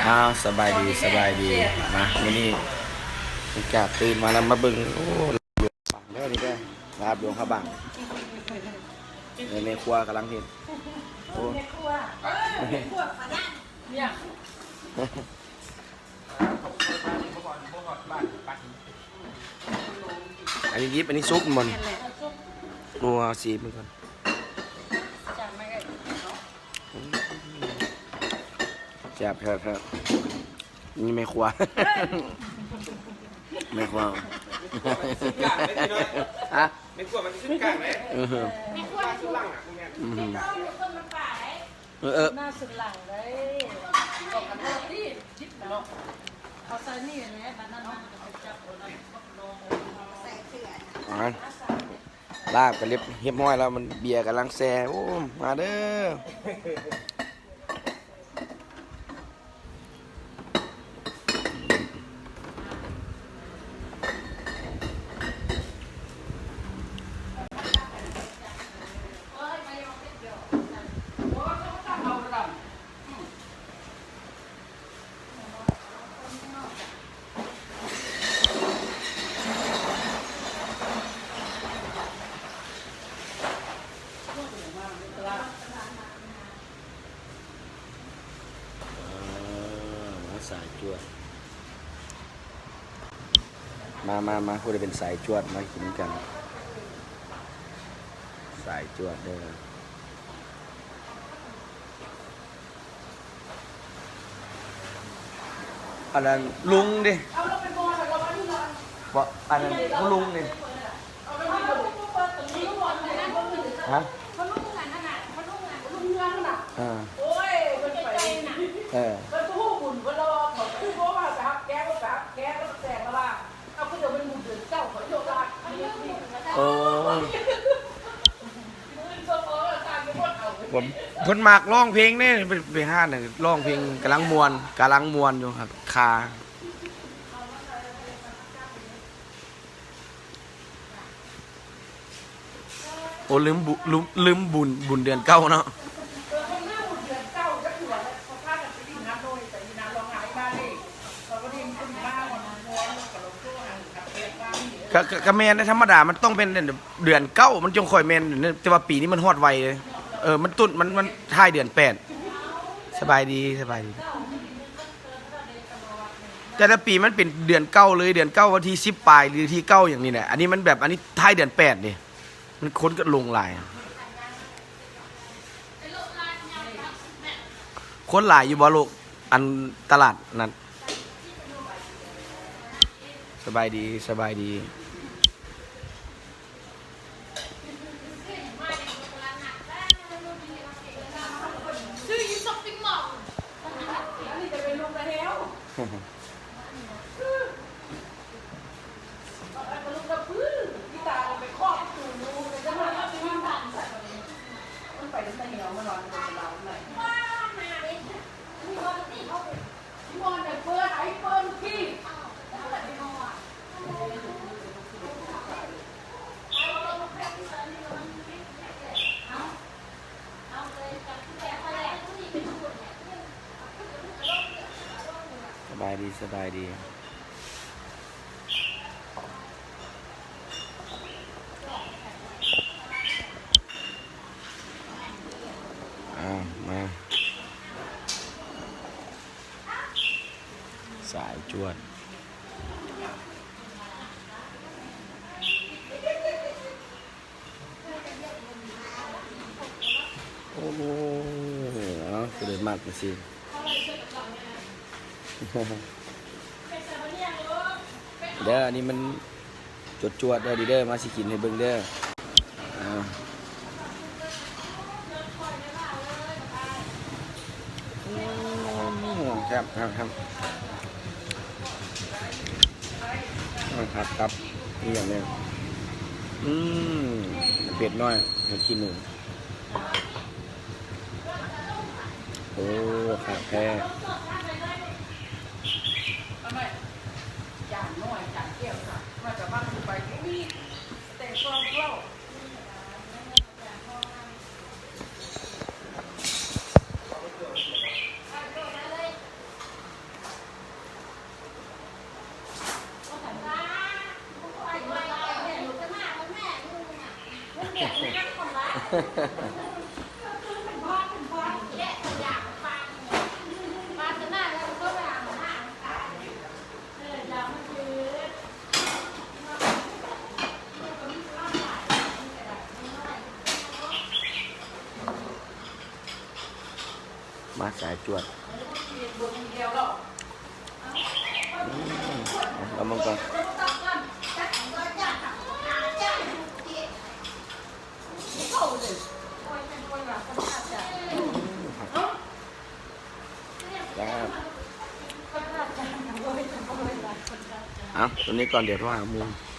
ອ້າວ ສະບາຍດີ ສະບາຍດີ. ມາ ມື້ນີ້ຫຼັງຈາກຕື່ນມາແລ້ວ ມາເບິ່ງ ໂອ້ ເດີນີ້ເດີ ລາບຫຼວງພະບາງ. ໃນແມ່ຄົວກຳລັງເຮັດ ໂອ້ ແມ່ຄົວ ເອີ ແມ່ຄົວ ອັນນີ້ດິບ ອັນນີ້ສຸກແມ່ນບໍ່ນີ້? ແມ່ນແຫຼະ ໂອ້ ຊິມເບິ່ງກ່ອນ. ແຊບ ແຊບ ແຊບ. ນີ້ແມ່ຄົວ ແມ່ຄົວ ຮະ? ແມ່ຄົວມັນຊິສຸດກາງເດ້ ເອີ ແມ່ຄົວສຸດຫຼັງອະ ອື ເອີ ເອີ ໜ້າສຸດຫຼັງເດ້. ເອົາໃສ່ນີ້ແຫຼະ ບາດນັ້ນມັນກໍໄປຈັບເອົາ ອ່າ ລາບກໍລຽບ ຮຽບຮ້ອຍແລ້ວ ມັນເບຍກຳລັງແຊ່. ໂອ້ ມາເດີ. ມາ ສາຍຈວດ ມາ ມາ ມາ ຜູ້ໃດເປັນສາຍຈວດ ມາກິນນຳກັນ ສາຍຈວດເດີ. ອັນນັ້ນລຸງເດ້ ບໍ່ ອັນນັ້ນຜູ້ລຸງເດ້ ຮະ? ເອີ ເອີ ໂອ້ ເພິ່ນມັກຮ້ອງເພງເດ້ ໄປ ໄປຮ້ານນັ້ນ ຮ້ອງເພງກຳລັງມ່ວນ ກຳລັງມ່ວນຢູ່ ຄາ ໂອ້ ລືມບຸ ລືມ ລືມບຸນ ບຸນເດືອນເກົ້າເນາະ. ກະ ກະ ກະແມ່ນ ທຳມະດາມັນຕ້ອງແມ່ນເດືອນເກົ້າ ມັນຈຶ່ງຄ່ອຍແມ່ນ ແຕ່ວ່າປີນີ້ມັນຮອດໄວເລີຍ. ເອີ ມັນຕົ້ນ ມັນ ມັນທ້າຍເດືອນແປດ. ສະບາຍດີ ສະບາຍດີ. ແຕ່ລະປີມັນເປັນເດືອນເກົ້າເລີຍ ເດືອນເກົ້າ ວັນທີສິບປາຍ ຫຼື ທີເກົ້າ ຫຍັງນີ້ແຫຼະ. ອັນນີ້ມັນແບບ ອັນນີ້ທ້າຍເດືອນແປດເດ້ ມັນຄົນກໍລົງຫຼາຍ. ຄົນຫຼາຍຢູ່ບໍ່ລູກ ອັນຕະຫຼາດນັ້ນ? ສະບາຍດີ ສະບາຍດີ. ສະບາຍດີ ສະບາຍດີ. ອ້າວ ມາ ສາຍຈວດ. ໂອ້ ເອົາ ຜູ້ໃດມັກຈັ່ງຊີ້ ເດີ ອັນນີ້ມັນຈວດໆ ເດີ ເດີ ມາຊິກິນໃຫ້ເບິ່ງເດີ. ອ່າ ໂອ້ ແຊບ ແຊບ ແຊບ. ອ່າ ຜັກກັບອີ່ຫຍັງນີ້ ອືມ ເຜັດໜ້ອຍ ເຜັດຂີ້ໜູ. ໂອ້ ຄັກແທ້. ແ ມາສາຍຈວດ ອືມ ລອງເບິ່ງກ່ອນ ອືມ ແຊບ ເອົາ ໂຕນີ້ກ່ອນ ດຽວໂທຫາໝູ່.